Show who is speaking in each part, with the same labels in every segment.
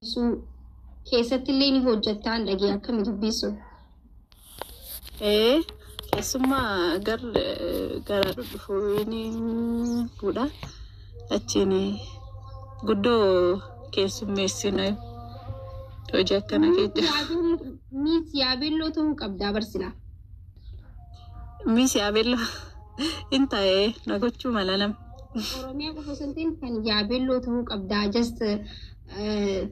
Speaker 1: agarsiisuu keessatti illee ni hojjettaan dhagee akkami dubbisu.
Speaker 2: Ee, keessummaa gar gara dhudhufu ni fuudha. Achiin guddoo keessummeessina hojii akkana keessa.
Speaker 1: Miis Yaabelloo ta'uu qabdaa barsilaa.
Speaker 2: Miis Yaabelloo hin taa'ee na gochuu mala nama.
Speaker 1: Oromiyaa qofa osoo hin ta'in kan Yaabelloo ta'uu qabdaa. Just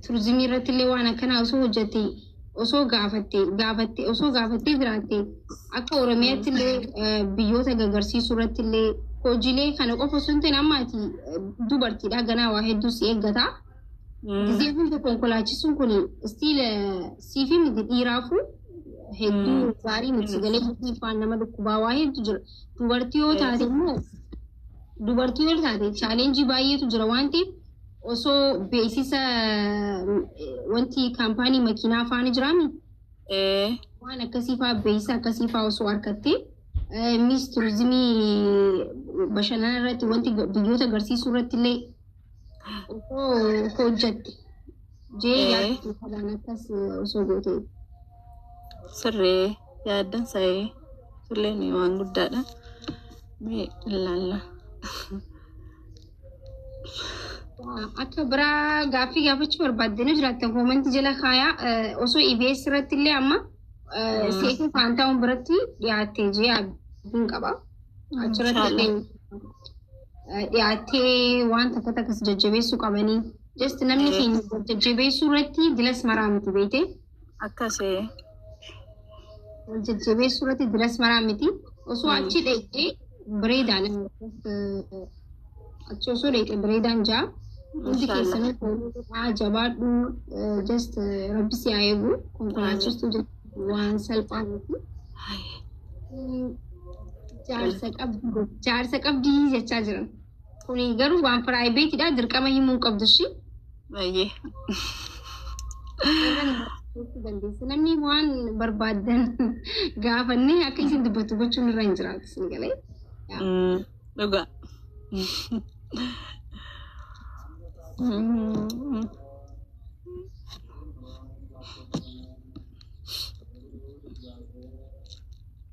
Speaker 1: turizimii irratti illee waan akkanaa osoo hojjette, osoo gaafatte gaafatte osoo gaafattee jiraatte, akka Oromiyaatti illee biyyoota gagarsiisuu irratti illee hojiilee kana qofa osoo hin ta'in, amma ati dubartiidha, ganaa waa hedduu si eeggata. Gizee hunda konkolaachisuun kun still siifi miti, dhiiraafuu hedduu gaarii miti, galee ifaan nama dhukkubaa waa hedduu jira. Dubartii yoo taate immoo, dubartii yoo taate challenge baay'eetu jira waan ta'eef, osoo beeksisa wanti kaampaanii makiinaa faana jiraami. Waan akkasii fa'aa, beeksisa akkasii fa'aa osoo harkattee, miis turizimii bashannana irratti, wanti biyyoota agarsiisuu irratti illee osoo hojjatte jee yaaddu kanaan akkas osoo goote.
Speaker 2: Sirree yaaddan sa'ee sulleen waan guddaadha. Mee ilaalla.
Speaker 1: Akka biraa gaaffii gaafachuu barbaadde nu jiraattan comment jala kaayaa. Osoo EBS irratti illee amma Seefuu Faantaawun biratti dhiyaattee jee abdiin qaba. Achirratti illee dhiyaattee waan takka takkas jajjabeessuu qabanii. Just namni keenya jajjabeessuu irratti dilas maraa miti, beekte.
Speaker 2: Akkasii.
Speaker 1: Wal jajjabeessuu irratti dilas maraa miti. Osoo achi dheeqee bareedaan, achi osoo dheeqee bareedaan jaa. Hundi keessanuu jabaadhu, just rabbi si haa eegu, konkolaachistuu waan salphaa miti. Jaarsa qabdi, jaarsa qabdii jechaa jiran. Kuni garuu waan privatedha, dirqama himuu hin qabdu ishii.
Speaker 2: Baay'ee.
Speaker 1: Dandeessa. Namni waan barbaaddan gaafannee akka isin dubbattu gochuun irra hin jiraatu isin galee.
Speaker 2: Dhugaa.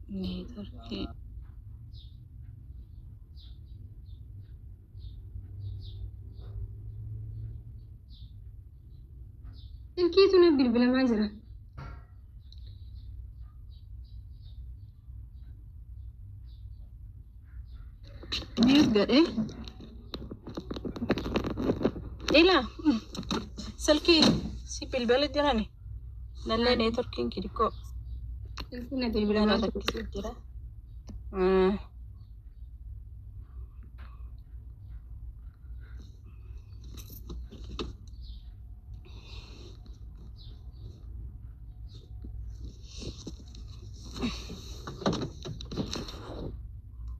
Speaker 2: Networkii.
Speaker 1: Silkiitu na bilbilamaa jira.
Speaker 2: Mute godhee. Ila silkii si bilbila jirani. Nallee networkiin xixiqqoo.
Speaker 1: Silkii na bilbilamaa jira.
Speaker 2: Rakkisuu jira.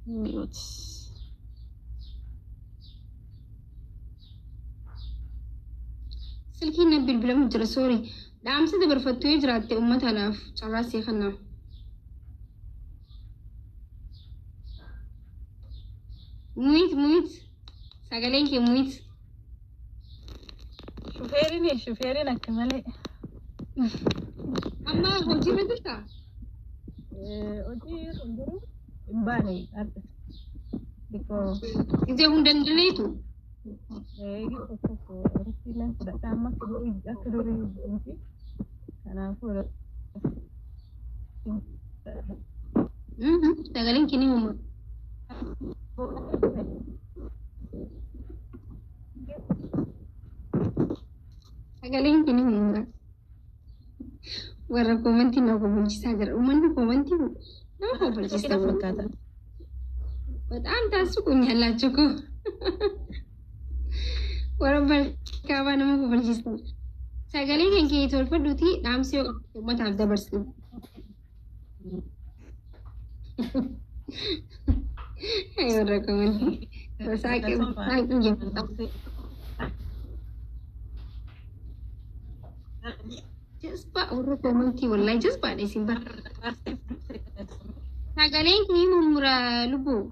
Speaker 2: Mute.
Speaker 1: Silkiin na bilbilamu jira, sorry. Dhaamsa dabarfattu yoo jiraatte uummataadhaaf carraa see kennaa. Mute, mute. Sagaleen kee mute.
Speaker 2: Shufeeriin akka malee.
Speaker 1: Amma hojiirra jirtaa?
Speaker 2: Hojii irra hin jiru, hin baane har'a. Xiqqoo.
Speaker 1: Gisee hunda hin daleetu.
Speaker 2: Eegi tokko riffiileen fudhadha, amma akka durii miti. Kanaafuu
Speaker 1: Sagaleen kee ni uumama. Sagaleen kee ni uumama. Warra commentii na kofalchiisaa jira. Uummanni commentii nama kofalchiisa.
Speaker 2: Fakkaata.
Speaker 1: በጣም ታስቁኛላችሁ እኮ፣ warra barkaabaa nama kofalchiisan. Sagalee kan kee tolfadhuuti dhaamsi yoo qabaatte uummataaf dabarsi. Ay, warra commentii. Saaqii saaqii jedhu. Jazbaa warra commentii, wallahi jazbaadha isin bara. Sagaleen kee mummura, lubbuu.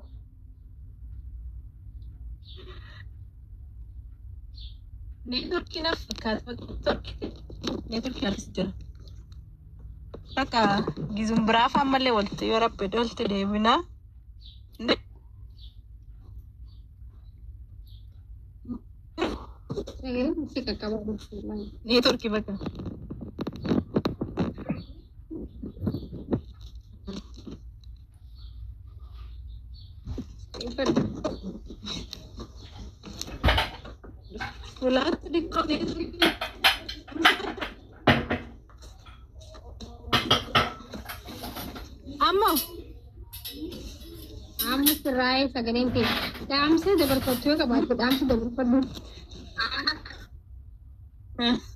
Speaker 2: Neetworkii naaf fakkaata. Neetworkii akkas jira. Bakka gizum biraa afaan malee walitti yoo rabbe walitti deebinaa.
Speaker 1: Sagaleen si qaqqabaa jirti.
Speaker 2: Neetworkii bakka. Fulaatti xiqqoo neetworkii. Ammoo
Speaker 1: Amma sirraa'ee sagaleen ta'e. Dhaamsa dabarfachuu yoo qabaatte dhaamsa dabarfadhu.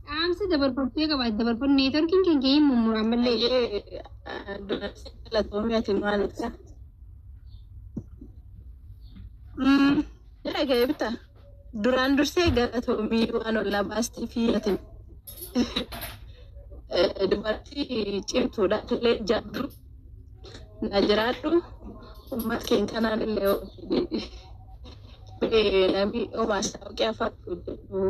Speaker 1: Dhaamsa dabarfachuu yoo qabaatte dabarfadhu. Neetworkiin keenya hin mummura ammallee.
Speaker 2: Dubartii galatoomii ati maalidha? Dhaga'ee bitaa. Duraan dursee galatoomii waan ollaa baastii fi ati dubartii cimtuudha illee jabdu na jiraadhu uummata keenya kanaan illee namni homaa saawqee afaan hojjetu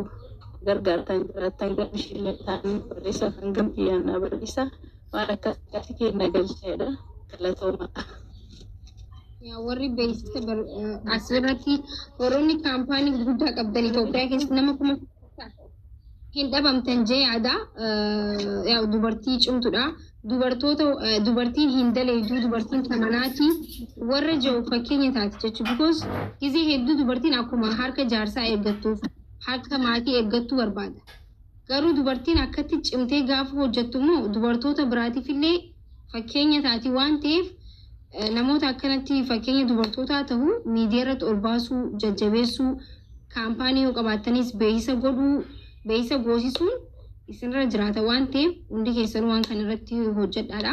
Speaker 2: gargaartan jiraattan gamshiillee ta'anii barreessa kan gamkiyyaan na barreessa waan akkas akkasii kenna galcheedha galatooma.
Speaker 1: Yaa warri beeksisa asirratti warroonni kaampaanii gurguddaa qabdan Itoophiyaa keessa nama 1000 hin dhabamtan jee yaada. Yaa dubartii cimtuudha. Dubartoota dubartiin hin daleedu dubartiin tamanaati warra jiru fakkeenya taati jechuudha. Because gizee hedduu dubartiin akkuma harka jaarsaa eeggattuuf harka maatii eeggattuu barbaada. Garuu dubartiin akkatti cimtee gaafa hojjettu immoo dubartoota biraatiif illee fakkeenya taati waan ta'eef namoota akkanatti fakkeenya dubartootaa ta'u miidiyaa irratti ol baasuu, jajjabeessuu, kaampaanii yoo qabaattanis beeksisa godhuu, beeksisa goosisuun isinirra jiraata waan ta'eef hundi keessanuu waan kana irratti hojjedhaadha.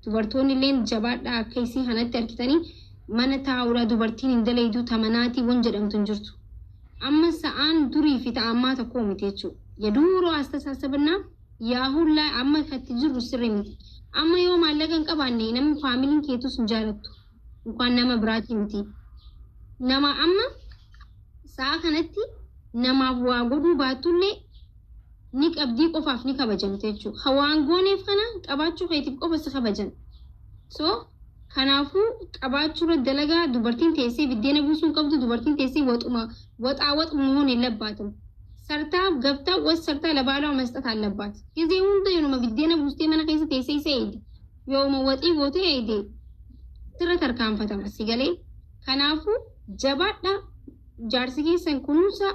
Speaker 1: Dubartoonni illee jabaadhaa akka isii kanatti argitanii mana taa'uudha dubartiin hin daleedu tamanaatii wan jedhamtu hin jirtu. Amma sa'aan durii fi ta'ammaa tokko miti jechuudha. የዱሮ አስተሳሰብና የአሁን ላይ amma katti jirru sirrii miti. Amma yoo maallaqa hin qabaanne namni faamiliin keetus hin jaalattu. Inkaan nama biraatii miti. Nama amma sa'a kanatti namaaf waa godhuu baattullee ni qabdii qofaaf ni kabajamte jechuudha. Ha waan gooneef kana qabaachuu keetiif qofa si kabajan. So kanaafuu qabaachuurra dalagaa dubartiin teessee biddeena buusuu hin qabdu dubartiin teessee waxuma waxaa wax መሆን የለባትም። ሰርታ ገብታ ወጥ ሰርታ ለባሏ መስጠት አለባት። ጊዜ hunda yeruma biddeena buustee mana keessa teessee isa eegdi. Yooma waxii gootee eegde sirra tarkaanfatama si galee. Kanaafuu jabaadhaa jaarsi keessan kunuunsa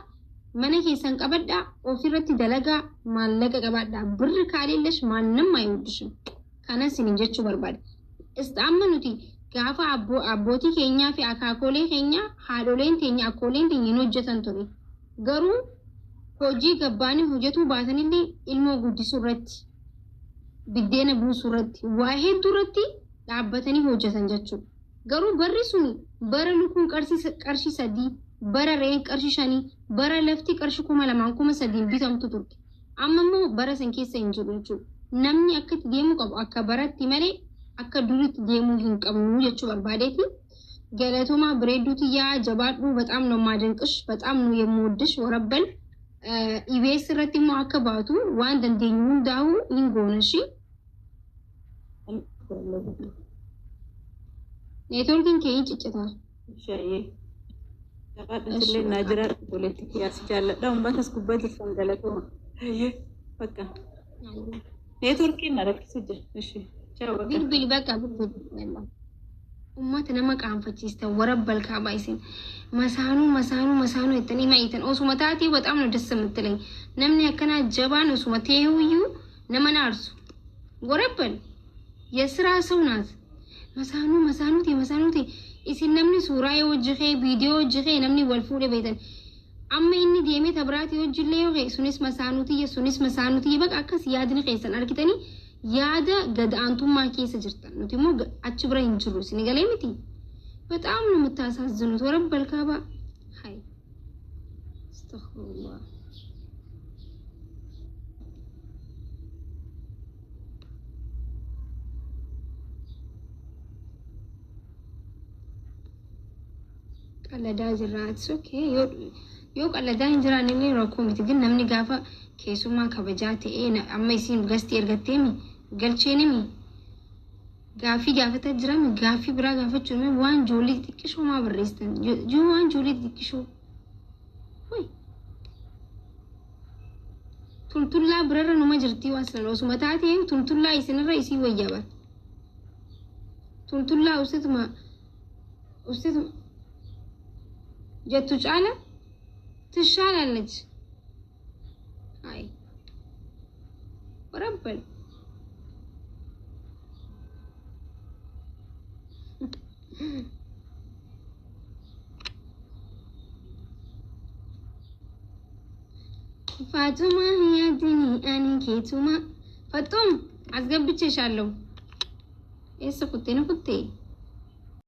Speaker 1: mana keessan qabadhaa ofirratti dalagaa maallaqa qabaadhaa birri kaaleellesh ማንም አይወድሽም. Kanas isin jechuu barbaada. Amma nuti gaafa abbootii keenyaa fi akaakolee keenya haadholeen teenya akkooleen teenya hin hojjetan ture. Garuu hojii gabbaanii hojjetuu baatanillee ilmoo guddisuu irratti biddeena buusuu irratti waa hedduu irratti dhaabbatanii hojjetan jechuudha. Garuu barri sun bara lukuun qarshii 3 bara re'een qarshii 5 bara lafti qarshii 2000 3000 bitamtu turte. Amma immoo bara san keessa hin jiru jechuudha. Namni akka itti deemuu qabu akka baratti malee akka duriitti deemuu hin qabnu jechuu barbaadeeti. Galatoomaa bareedduuti yaa jabaadhu በጣም ነው የማደንቅሽ በጣም ነው የምወድሽ ወረበል ኢቢኤስ irratti immoo akka baatu waan dandeenyu hundaa'uu hin goona ishii. Neetwoorkiin kee hin ciccitaa.
Speaker 2: Shaayee. Gabaadha illee naa jiraadhu obboleetti kiyyaas jaalladha. Uummatas gubbaa jirtan galatooma. Hayyee bakka. Neetwoorkiin na rakkisu jira. Ishee. Ciao bakka.
Speaker 1: Bilbili bakka bilbili. Uummata nama qaanfachiistan warabbal kaabaa isin masaanuu masaanuu masaanuu jettanii ma'iitan osuma taatee በጣም ነው ደስ የምትለኝ namni akkanaa jabaan osuma ta'eeyyuu nama naarsu warabbal የስራ ሰው ናት። Masaanuu masaanuu ta'e masaanuu ta'e isin namni suuraa yoo hojjetee viidiyoo hojjetee namni wal fuudhe beektan amma inni deemee tabiraati hojillee yoo ka'e sunis masaanuu tiyya sunis masaanuu tiyya bakka akkas yaadni keessan argitanii yaada gad aantummaa keessa jirtan nuti immoo achi bira hin jirru isin galee miti በጣም ነው የምታሳዝኑት። ወረበል ካባ ሀይ አስተግፊሩላህ ቀለdaa jirra. It's okay. Yoo Yoo qalladaa hin jiraanne illee rakkoo miti. Gin namni gaafa keessummaa kabajaa ta'ee amma isiin gastii ergatteemi galcheenimi gaaffii gaafataa jirami gaaffii biraa gaafachuun waan ijoollee xixiqqishoo maa barreessitan yoo waan ijoollee xixiqqishoo. Hoy. Tultullaa birarra numa jirtii waan silan osuma taatee tultullaa isinirra isii wayyaa bara. Tultullaa usetuma usetuma jettu caala ትሻላለች። አይ ወረበል ፋቱማ ያድኒ አኒ ኬቱማ ፈጡም አስገብቼሻለሁ። ኤስ ኩቴ ነው ኩቴ።